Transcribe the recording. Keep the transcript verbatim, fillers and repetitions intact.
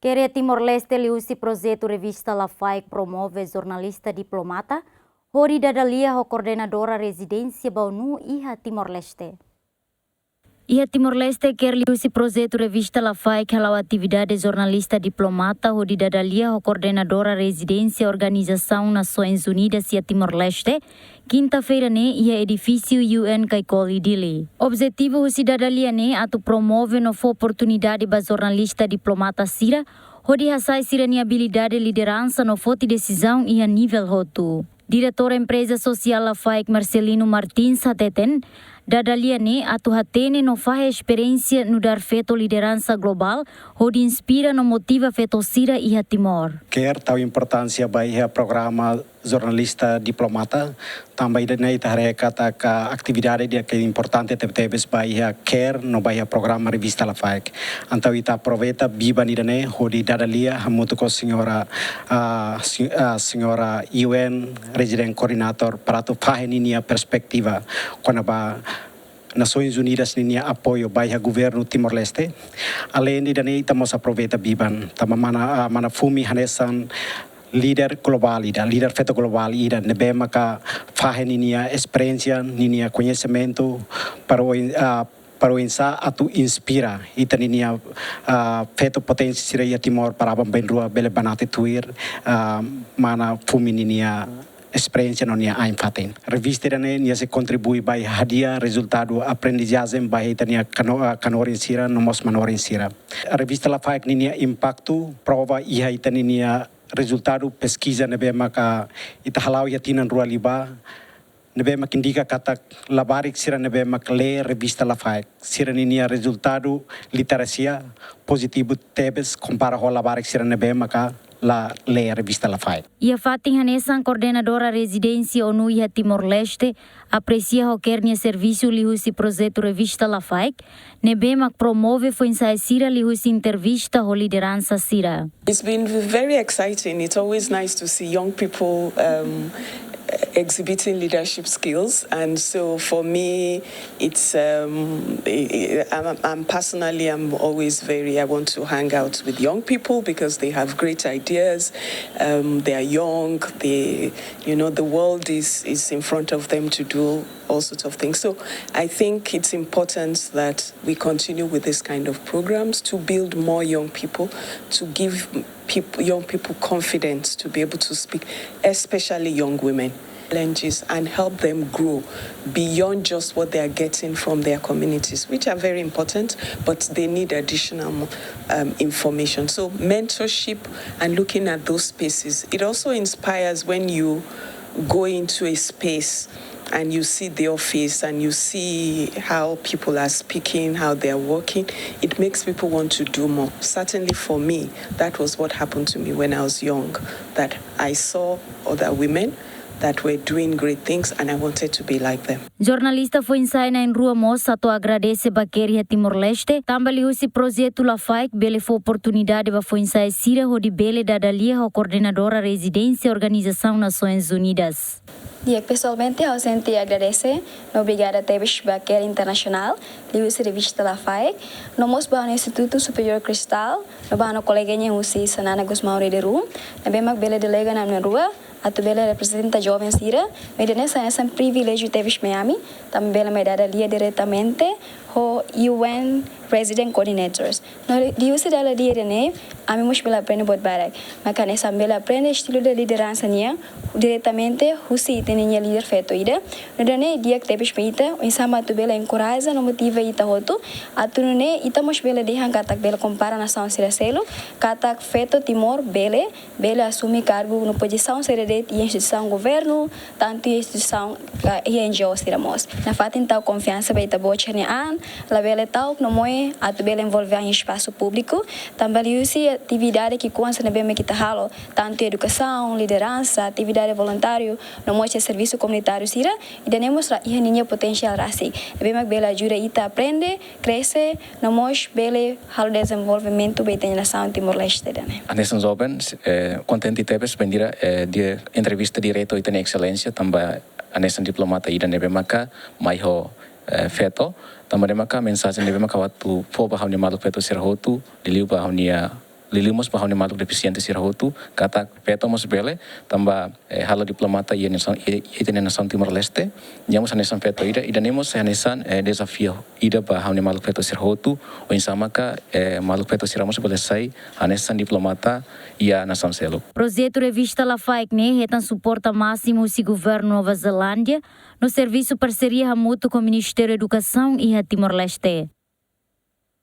CARE iha Timor-Leste liuhusi projetu Revista Lafaek promove jornalista diplomata hodi dada lia ho koordenadora rezidénsia ba ONU iha Timor-Leste. Iha Timor-Leste, CARE liuhusi projetu Revista Lafaek hala'o atividade jornalista diplomata hodi dada lia ho koordenadora rezidénsia Organizasaun Nasoins Unidas iha Timor-Leste, kinta-feira ne'e iha edifísiu U N Kaikoli, Dili. Objetivu husi dada lia ne'e atu promove no fó oportunidade ba jornalista diplomata sira hodi hasa'e sira-nia abilidade lideransa no foti desizaun iha nivel hotu. Diretór Empreza Sosiál Lafaek, Marcelino Martins, hateten, dada lia ne'e atu hatene no fahe esperiénsia nu'udar feto lideransa globál hodi inspira no motiva feto sira iha Timor. CARE tau importánsia ba iha programa jornalista diplomata, tanba ida-ne'e ita haree katak atividade ida ke importante tebetebes ba iha CARE no ba iha programa Revista Lafaek. Entaun ita aproveita biban ida-ne'e hodi dada lia hamutuk ho señora, ah, si-, ah, señora U N Resident Coordinator para atu fahe ninia perspetiva kona-ba Nasoins Unidas ninia apoiu ba iha governu Timor-Leste. Aleinde ida-ne'e ita mós aproveita biban tanba mana, ah, mana Fumi hanesan líder globál ida, líder feto globál ida ne'ebé maka fahe ninia esperiénsia, ninia koñesimentu para oin-, ah, para oinsá atu inspira ita ninia, ah, feto potente sira iha Timor para aban-bainrua bele banati tuir, ah, mana Fumi ninia esperiénsia no nia ain-fatin. Revista ida-ne'e nia sei kontribui ba iha hadi'a rezultadu aprendizajen ba iha ita-nia kano-, ah, kanorin sira no mós manorin sira. Revista Lafaek ninia impaktu prova iha ita ninia rezultadu peskiza ne'ebé maka ita hala'o iha tinan rua liubá, ne'ebé maka indika katak labarik sira ne'ebé maka lee Revista Lafaek, sira ninia rezultadu literasia pozitivu tebes kompara ho labarik sira ne'ebé maka la lee Revista Lafaek. Iha fatin hanesan, koordenadora rezidénsia ONU iha Timor-Leste apresia ho CARE nia servisu liuhusi projetu Revista Lafaek, ne'ebé mak promove foin-sa'e sira liuhusi entrevista ho lideransa sira. It's been very exciting. It's always nice to see young people, um, exhibiting leadership skills. And so for me, it's, um, I, I, I'm, I'm personally, I'm always very, I want to hang out with young people because they have great ideas. Um, they are young. They, you know, the world is, is in front of them to do all sorts of things. So I think it's important that we continue with this kind of programs to build more young people, to give peop-, young people confidence to be able to speak, especially young women. Challenges and help them grow beyond just what they are getting from their communities, which are very important, but they need additional, um, information. So mentorship and looking at those spaces, it also inspires when you go into a space and you see the office and you see how people are speaking, how they are working, it makes people want to do more. Certainly for me, that was what happened to me when I was young, that I saw other women that were doing great things and I wanted to be like them. Jornalista foin-sa'e na'in-rua mós atu agradese ba CARE iha Timor-Leste, tanba liuhusi projetu Lafaek bele fó oportunidade ba foin-sa'e sira hodi bele dada lia ho koordenadora rezidénsia Organizasaun Nasoins Unidas. Di'ak, pesoalmente ha'u sente agradese no obrigada tebes ba CARE Internasionál liuhusi Revista Lafaek, no mós ba Institutu Superiór Cristal, no ba ha'u-nia kolega nian husi Xanana Gusmão Rederum, ne'ebé mak bele delega na'in-rua atu bele reprezenta joven sira, no ida-ne'e sai hanesan priviléjiu tebes mai ami, tanba bele mai dada lia diretamente ho U N Resident Coordinators. No liuhusi dada lia ida-ne'e, ami mós bele aprende buat barak. Maka hanesan bele aprende estilu de lideransa nian diretamente husi ita-nia líder feto ida. No ida-ne'e di'ak tebes mai ita, oinsá mak atu bele enkoraja no motiva ita hotu, atu nune'e ita mós bele dehan katak bele kompara nasaun sira seluk, katak feto Timor bele, bele asume kargu no pozisaun sira de'it iha instituisaun governu, tantu iha instituisaun, ah, iha N G O sira mós. Nafatin tau konfiansa ba ita-boot sira-nia an, labele ta'uk no moe atu bele envolve an iha espasu públiku, tanba liuhusi atividade ki'ikoan sira ne'ebé mak ita halo, tantu edukasaun, lideransa, atividade voluntáriu, no mós servisu komunitáriu sira, ida-ne'e mós iha ninia potensiál rasik ne'ebé mak bele ajuda ita aprende, krese, no mós bele halo dezenvolvimentu ba ita-nia nasaun Timor-Leste ida-ne'e. Hanesan joven, eh, kontente tebes bainhira, eh, di entrevista diretu ho ita-nia Exelénsia, tanba hanesan diplomata ida ne'ebé maka mai ho, eh, feto, tanba ne'e maka mensajen ne'ebé maka ha'u atu fó ba ha'u-nia maluk feto sira hotu, liuliu ba ha'u-nia Liuliu mós ba ha'u-nia maluk defisiente sira hotu, katak feto mós bele, tanba, eh, halo diplomata iha nasaun, iha, iha ita-nia nasaun Timor-Leste, nia mós hanesan feto ida, ida-ne'e mós hanesan, eh, dezafiu ida ba ha'u-nia maluk feto sira hotu, oinsá maka, eh, maluk feto sira mós bele sai hanesan diplomata iha nasaun seluk. Projetu Revista Lafaek ne'e hetan suporta másimu husi Governu Nova Zelándia, no servisu parseria hamutuk ho Ministériu Edukasaun iha Timor-Leste.